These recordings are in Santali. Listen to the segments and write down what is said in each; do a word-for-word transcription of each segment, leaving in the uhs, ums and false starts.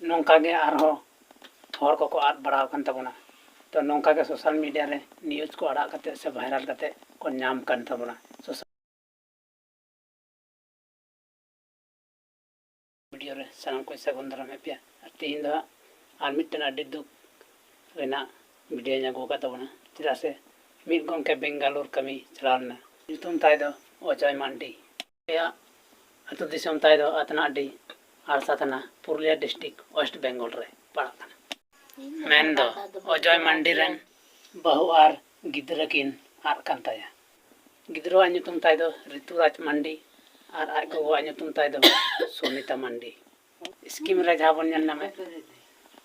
ᱱᱚᱝᱠᱟ ᱜᱮ ᱟᱨᱦᱚᱸ ᱦᱚᱲ ᱠᱚᱠᱚ ᱟᱫ ᱵᱟᱲᱟ ᱟᱠᱟᱱ ᱛᱟᱵᱚᱱᱟ᱾ ᱛᱚ ᱱᱚᱝᱠᱟ ᱜᱮ social media ᱨᱮ news ᱠᱚ ᱟᱲᱟᱜ ᱠᱟᱛᱮ ᱥᱮ viral ᱠᱟᱛᱮ ᱠᱚ ᱧᱟᱢ ᱠᱟᱱ ᱛᱟᱵᱚᱱᱟ᱾ Social video ᱨᱮ ᱥᱟᱱᱟᱢ ᱠᱚ ᱥᱟᱹᱜᱩᱱ ᱫᱟᱨᱟᱢ ᱮᱫ ᱯᱮᱭᱟ᱾ ᱟᱨ ᱛᱮᱦᱮᱧ ᱫᱚ ᱦᱟᱸᱜ ᱟᱨ ᱢᱤᱫᱴᱮᱱ ᱟᱹᱰᱤ ᱫᱩᱠ ᱨᱮᱱᱟᱜ videoᱧ ᱟᱹᱜᱩ ᱟᱠᱟᱫ ᱛᱟᱵᱚᱱᱟ, ᱪᱮᱫᱟᱜ ᱥᱮ ᱢᱤᱫ ᱜᱚᱢᱠᱮ ᱵᱮᱝᱜᱟᱞᱳᱨ ᱠᱟᱹᱢᱤ ᱪᱟᱞᱟᱣ ᱞᱮᱱᱟ᱾ ᱧᱩᱛᱩᱢ ᱛᱟᱭ ᱫᱚ ᱚᱡᱚᱭ ᱢᱟᱱᱰᱤ᱾ ᱩᱱᱤᱭᱟᱜ ᱟᱹᱛᱩ ᱫᱤᱥᱚᱢ ᱛᱟᱭ ᱫᱚ ᱟᱛᱱᱟᱜᱰᱤ, ᱟᱲᱥᱟ ᱛᱷᱟᱱᱟ, ᱯᱩᱨᱩᱞᱤᱭᱟᱹ district, West Bengal ᱨᱮ ᱯᱟᱲᱟᱜ ᱠᱟᱱᱟ᱾ ᱢᱮᱱᱫᱚ ᱚᱡᱚᱭ ᱢᱟᱱᱰᱤ ᱨᱮᱱ ᱵᱟᱹᱦᱩ ᱟᱨ ᱜᱤᱫᱽᱨᱟᱹ ᱠᱤᱱ ᱟᱫ ᱠᱟᱱ ᱛᱟᱭᱟ᱾ ᱜᱤᱫᱽᱨᱟᱹᱣᱟᱜ ᱧᱩᱛᱩᱢ ᱛᱟᱭ ᱫᱚ ᱨᱤᱛᱩᱨᱟᱡᱽ ᱢᱟᱱᱰᱤ ᱟᱨ ᱟᱡ ᱜᱚᱜᱚᱣᱟᱜ ᱧᱩᱛᱩᱢ ᱛᱟᱭ ᱫᱚ ᱥᱩᱱᱤᱛᱟ ᱢᱟᱱᱰᱤ᱾ Scheme ᱨᱮ ᱡᱟᱦᱟᱸ ᱵᱚᱱ ᱧᱮᱞ ᱧᱟᱢᱮᱫ,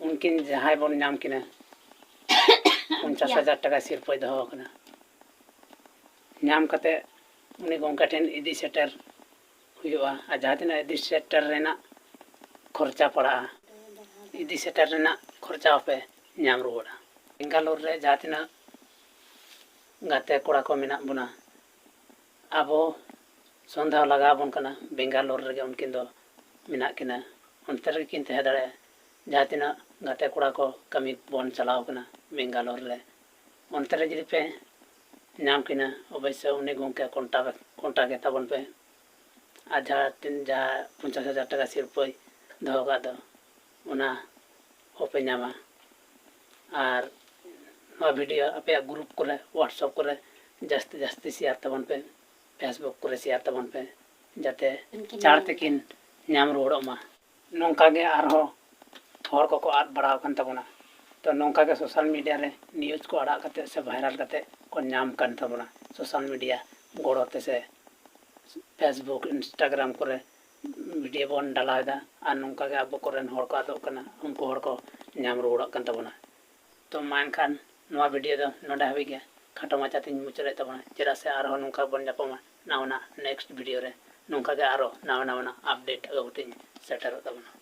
ᱩᱱᱠᱤᱱ ᱡᱟᱦᱟᱸᱭ ᱵᱚᱱ ᱧᱟᱢ ᱠᱤᱱᱟ, ᱯᱚᱧᱪᱟᱥ ᱦᱟᱡᱟᱨ ᱴᱟᱠᱟ ᱥᱤᱨᱯᱟᱹᱭ ᱫᱚᱦᱚ ᱟᱠᱟᱱᱟ᱾ ᱧᱟᱢ ᱠᱟᱛᱮ ᱩᱱᱤ ᱜᱚᱢᱠᱮ ᱴᱷᱮᱱ ᱤᱫᱤ ᱥᱮᱴᱮᱨ ᱦᱩᱭᱩᱜᱼᱟ, ᱟᱨ ᱡᱟᱦᱟᱸ ᱛᱤᱱᱟᱹᱜ ᱤᱫᱤ ᱥᱮᱴᱮᱨ ᱨᱮᱱᱟᱜ ᱠᱷᱚᱨᱪᱟ ᱯᱟᱲᱟᱜᱼᱟ, ᱤᱫᱤ ᱥᱮᱴᱮᱨ ᱨᱮᱱᱟᱜ ᱠᱷᱚᱨᱪᱟ ᱦᱚᱸᱯᱮ ᱧᱟᱢ ᱨᱩᱣᱟᱹᱲᱟ᱾ ᱵᱮᱝᱜᱟᱞᱳᱨ ᱨᱮ ᱡᱟᱦᱟᱸ ᱛᱤᱱᱟᱹᱜ ᱜᱟᱛᱮ ᱠᱚᱲᱟ ᱠᱚ ᱢᱮᱱᱟᱜ ᱵᱚᱱᱟ, ᱟᱵᱚ ᱥᱚᱱᱫᱷᱟ ᱞᱟᱜᱟᱣ ᱟᱵᱚᱱ ᱠᱟᱱᱟ, ᱵᱮᱝᱜᱟᱞᱳᱨ ᱨᱮᱜᱮ ᱩᱱᱠᱤᱱ ᱫᱚ ᱢᱮᱱᱟᱜ ᱠᱤᱱᱟ, ᱚᱱᱛᱮ ᱨᱮᱜᱮ ᱠᱤᱱ ᱛᱟᱦᱮᱸ ᱫᱟᱲᱮᱭᱟᱜᱼᱟ᱾ ᱡᱟᱦᱟᱸ ᱛᱤᱱᱟᱹᱜ ᱜᱟᱛᱮ ᱠᱚᱲᱟ ᱠᱚ ᱠᱟᱹᱢᱤ ᱵᱚᱱ ᱪᱟᱞᱟᱣ ᱠᱟᱱᱟ ᱵᱮᱝᱜᱟᱞᱳᱨ ᱨᱮ, ᱚᱱᱛᱮ ᱨᱮ ᱡᱩᱫᱤ ᱯᱮ ᱧᱟᱢ ᱠᱤᱱᱟ, ᱚᱵᱚᱥᱥᱳᱭ ᱩᱱᱤ ᱜᱚᱢᱠᱮ contact, contact ᱮ ᱛᱟᱵᱚᱱ ᱯᱮ᱾ ᱟᱨ ᱡᱟᱦᱟᱸ ᱛᱤᱱ, ᱡᱟᱦᱟᱸ ᱯᱚᱧᱪᱟᱥ ᱦᱟᱡᱟᱨ ᱴᱟᱠᱟ ᱥᱤᱨᱯᱟᱹᱭ ᱫᱚᱦᱚ ᱠᱟᱜ ᱫᱚ, ᱚᱱᱟ ᱦᱚᱸᱯᱮ ᱧᱟᱢᱟ᱾ ᱟᱨ ᱱᱚᱣᱟ video ᱟᱯᱮᱭᱟᱜ group ᱠᱚᱨᱮ, WhatsApp ᱠᱚᱨᱮ ᱡᱟᱹᱥᱛᱤ ᱡᱟᱹᱥᱛᱤ share ᱛᱟᱵᱚᱱ ᱯᱮ, Facebook ᱠᱚᱨᱮ share ᱛᱟᱵᱚᱱ ᱯᱮ, ᱡᱟᱛᱮ ᱪᱟᱬ ᱛᱮᱠᱤᱱ ᱧᱟᱢ ᱨᱩᱣᱟᱹᱲᱚᱜ ᱢᱟ᱾ ᱱᱚᱝᱠᱟ ᱜᱮ ᱟᱨᱦᱚᱸ ᱦᱚᱲ ᱠᱚᱠᱚ ᱟᱫ ᱵᱟᱲᱟ ᱟᱠᱟᱱ ᱛᱟᱵᱚᱱᱟ᱾ ᱛᱚ ᱱᱚᱝᱠᱟ ᱜᱮ social media ᱨᱮ news ᱠᱚ ᱟᱲᱟᱜ ᱠᱟᱛᱮ ᱥᱮ viral ᱠᱟᱛᱮ ᱠᱚ ᱧᱟᱢ ᱠᱟᱱ ᱛᱟᱵᱚᱱᱟ, social media ᱜᱚᱲᱚ ᱛᱮ ᱥᱮ Facebook, Instagram ᱠᱚᱨᱮ video ᱵᱚᱱ ᱰᱟᱞᱟᱣ ᱮᱫᱟ, ᱟᱨ ᱱᱚᱝᱠᱟ ᱜᱮ ᱟᱵᱚ ᱠᱚᱨᱮᱱ ᱦᱚᱲ ᱠᱚ ᱟᱫᱚᱜ ᱠᱟᱱᱟ, ᱩᱱᱠᱩ ᱦᱚᱲ ᱠᱚ ᱧᱟᱢ ᱨᱩᱣᱟᱹᱲᱚᱜ ᱠᱟᱱ ᱛᱟᱵᱚᱱᱟ᱾ ᱛᱚ ᱢᱟ ᱮᱱᱠᱷᱟᱱ ᱱᱚᱣᱟ video ᱫᱚ ᱱᱚᱰᱮ ᱦᱟᱹᱵᱤᱡ ᱜᱮ ᱠᱷᱟᱴᱚ ᱢᱟᱪᱷᱟ ᱛᱤᱧ ᱢᱩᱪᱟᱹᱫᱮᱫ ᱛᱟᱵᱚᱱᱟ, ᱪᱮᱫᱟᱜ ᱥᱮ ᱟᱨᱦᱚᱸ ᱱᱚᱝᱠᱟ ᱵᱚᱱ ᱧᱟᱯᱟᱢᱟ ᱱᱟᱣᱟᱱᱟᱜ next video ᱨᱮ, ᱱᱚᱝᱠᱟ ᱜᱮ ᱟᱨᱦᱚᱸ ᱱᱟᱣᱟ ᱱᱟᱣᱟᱱᱟᱜ update ᱟᱹᱜᱩ ᱠᱟᱛᱮᱧ ᱥᱮᱴᱮᱨᱚᱜ ᱛᱟᱵᱚᱱᱟ᱾